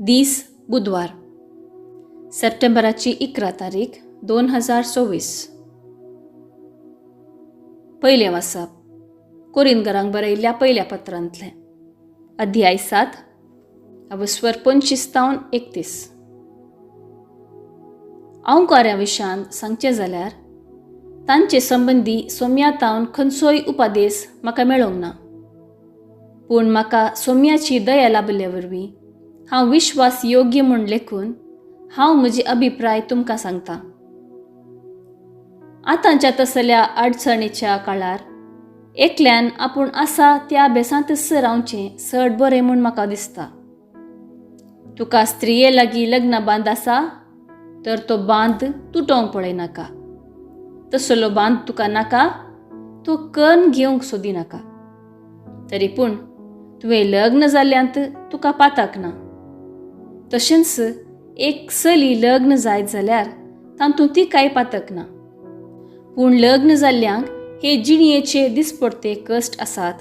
दीस बुधवार, सप्टेंबराची 11 तारीख 2024. पयलें वाचप कोरिनगरांक बरयल्ल्या पयल्या पत्रांतलें, अध्याय 7, अवस्वर 25 तावन 31. अंवकाऱ्या विशयान सांगचें जाल्यार तांचे संबंदी सोम्या तावन खंयचोय उपादेस म्हाका मेळोंक ना, पूण म्हाका सोम्याची दया लाबिल्ले वरवीं हांव विश्वास योग्य म्हूण लेखून हांव म्हजी अभिप्राय तुमकां सांगता. आतांच्या तसल्या अडचणीच्या काळार एकल्यान आपूण आसा त्या बेसांतच रावचें चड बरें म्हूण म्हाका दिसता. तुका स्त्रिये लागीं लग्न बांद आसा तर तो बांद तुटोवंक पळयनाका. तसलो बांद तुका नाका तो कन्न घेवंक सोदिनाका. तरी पूण तुवें लग्न जाल्ल्यांत तुका पाताक ना. तशेंच एक चली लग्न जायत जाल्यार तातूंत तिकाय पातक ना. पूण लग्न जाल्ल्यांक हे जिणयेचे दिसपडते कश्ट आसात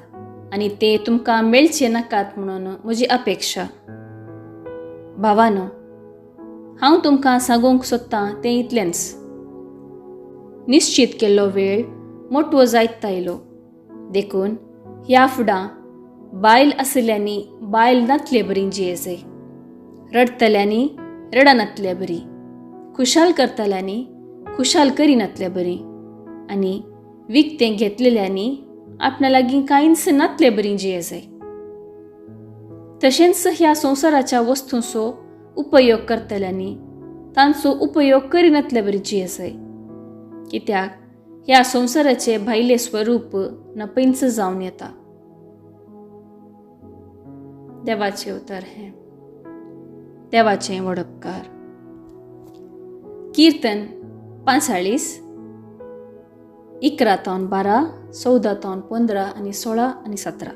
आनी ते तुमकां मेळचे नाकात म्हणून म्हजी अपेक्षा. भावानो, हांव तुमकां सांगूंक सोदतां तें इतलेंच. निश्चीत केल्लो वेळ मोटवो जायत आयलो, देखून ह्या फुडां बायल आशिल्ल्यांनी बायल नातले बरी जियेजय, रडटल्यांनी रडनातले बरी, खुशाल करतल्यांनी खुशाल करिनातले बरी आनी विकतें घेतलेल्यांनी आपणा लागीं कांयच नातले बरी जियेजय. तशेंच ह्या संवसाराच्या वस्तूंचो उपयोग करतल्यांनी तांचो उपयोग करिनातले बरी जियेजय, कित्याक ह्या संवसाराचे भायले स्वरूप नपैंच जावन येता. देवाचें उतर हें, देवाचें वडपकार. कीर्तन 45, 11 तावन 12, 14 तावन 15 आनी 16 आनी 17.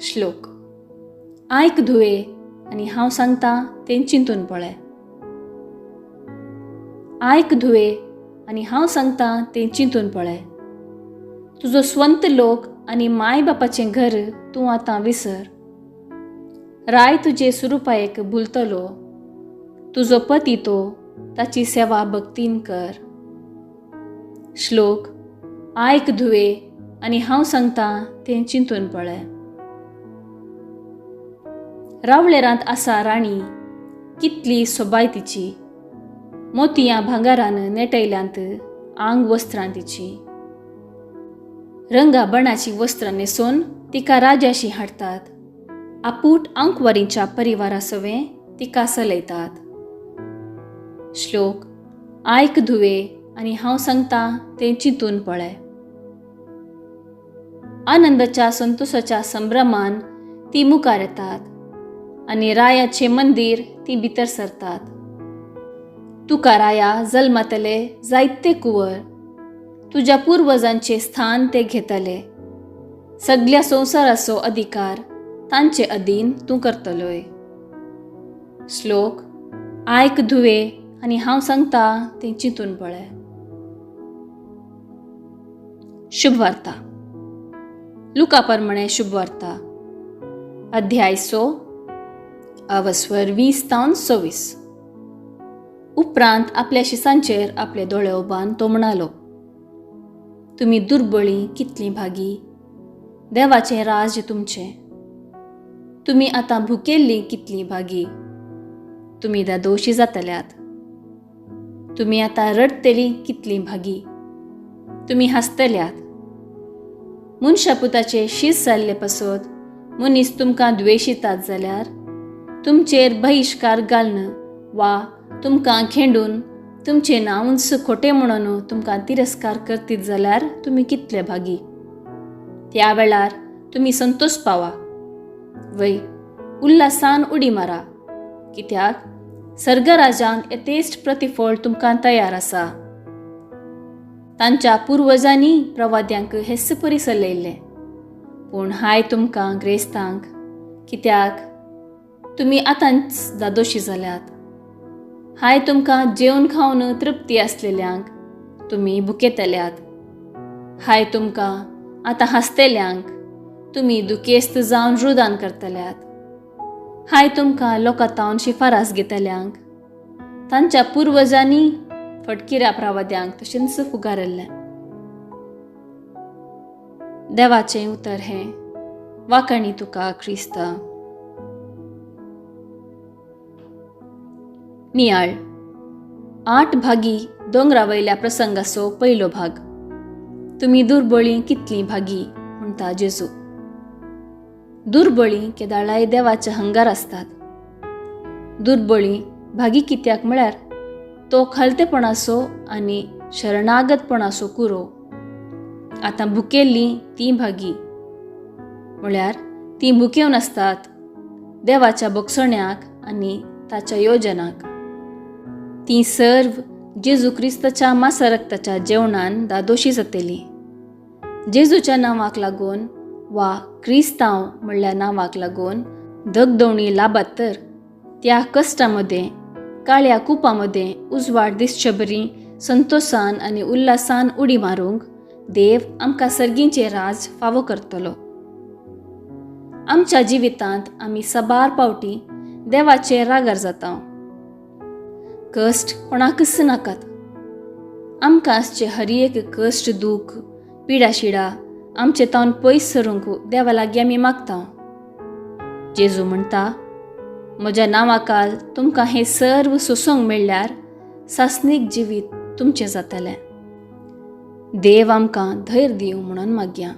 श्लोक. आयक धुवे आनी हांव सांगता तें चिंतून पळय. आयक धुवे आनी हांव सांगता तें चिंतून पळय. तुजो स्वंत लोक आनी माय बापाचें घर तूं आतां विसर. राय तुजे सुरुपायेक भुलतलो, तुजो पती तो ताची सेवा भक्तीन कर. श्लोक. आयक धुवे आनी हांव सांगता तें चिंतून पळय. रावळेरांत आसा राणी, कितली सोबाय तिची, मोतयां भांगरान नेटयल्यांत आंग वस्त्रां तिची. रंगा बणाची वस्त्रां न्हेसोवन तिका राजाशी हाडटात, आपूट आंकवारीच्या परिवारा सवें तिका चलयतात. श्लोक. आयक धुवे आनी हांव सांगता तें चिंतून पळय. आनंदाच्या संतोषाच्या संभ्रमान ती मुखार येतात आनी रायाचें मंदीर ती भितर सरतात. तुका राया जल्मतले जायते कुंवर, तुज्या पुर्वजांचे स्थान ते घेतले. सगल्या संवसाराचो अधिकार तांचे अधीन तूं करतलोय. श्लोक. आयक धुवे आनी हांव सांगता तें चिंतून पळय. शुभवार्ता. लुका प्रमाणे शुभवार्ता, अध्याय 6, अवस्वर 20 तावन 26. उपरांत आपल्या शिसांचेर आपले दोळे उबान तो म्हणालो, तुमी दुर्बळी कितलीं भागी, देवाचें राज्य तुमचें. तुमी आतां भुकेल्लीं कितलीं भागी, तुमी दादोशी जातल्यात. तुमी आतां रडटलीं कितलीं भागी, तुमी हांसतल्यात. मनशापुताचे शीस जाल्ले पासत मनीस तुमकां द्वेशितात जाल्यार तुमचेर बहिश्कार घालून वा तुमकां खेंडून तुमचें नांवूच खोटें म्हणून तुमकां तिरस्कार करतीत जाल्यार तुमी कितले भागी. त्या वेळार तुमी संतोष पावा, वय उल्हासान उडी मारा, कित्याक सर्गराजान यथेश्ट प्रतिफळ तुमकां तयार आसा. तांच्या पुर्वजांनी प्रवाद्यांक हेच परी सलयल्लें, पूण हाय तुमकां ग्रेस्तांक, कित्याक तुमी आतांच दादोशी जाल्यात. हाय तुमकां जेवन खावन तृप्ती आसलेल्यांक, तुमी भुकेतल्यात. हाय तुमकां आतां हांसतल्यांक, तुमी दुखेस्त जावन रुदान करतल्यात. हाय तुमकां लोकां तावन शिफारस घेतल्यांक, तांच्या पुर्वजांनी फटकिऱ्या प्रवाद्यांक तशेंच फुगारिल्लें. देवाचें उतर हें. वाखाणी तुका क्रिस्ता. नियाळ 8 भागी दोंगरा वयल्या प्रसंगाचो पयलो भाग. तुमी दुर्बळीं कितलीं भागी म्हणटा जेजू. दुर्बळीं केदाळाय देवाच्या हंगार आसतात. दुर्बळीं भागी कित्याक म्हळ्यार तो खालतेपणाचो आनी शरणागतपणाचो कुरो. आतां भुकेल्लीं तीं भागी म्हळ्यार तीं भुकेवन आसतात देवाच्या बक्षण्याक आनी ताच्या योजनाक. तीं सर्व जेजू क्रिस्ताच्या मासा रक्ताच्या जेवणान दादोशी जातली. जेजूच्या नांवाक लागून वा क्रिस्तांव म्हणल्या नांवाक लागून धगधवणी लाभात तर त्या कश्टां मदें काळ्या कुपां मदें उजवाड दिसचे बरी संतोशान आनी उल्हासान उडी मारूंक देव आमकां सर्गींचें राज फावो करतलो. आमच्या जिवितांत आमी साबार पावटी देवाचे रागार जाता. कश्ट कोणाकच नाकात. आमकां आसचे हर एक कश्ट, दूख, पिडाशिडा आमचे तावन पयस सरूंक देवा लागीं आमी मागता. जेजू म्हणटा, म्हज्या नांवाकाल तुमकां हें सर्व सोसूंक मेळ्ळ्यार सासणीक जिवीत तुमचें जातलें. देव आमकां धैर्य दिवं म्हणून मागया.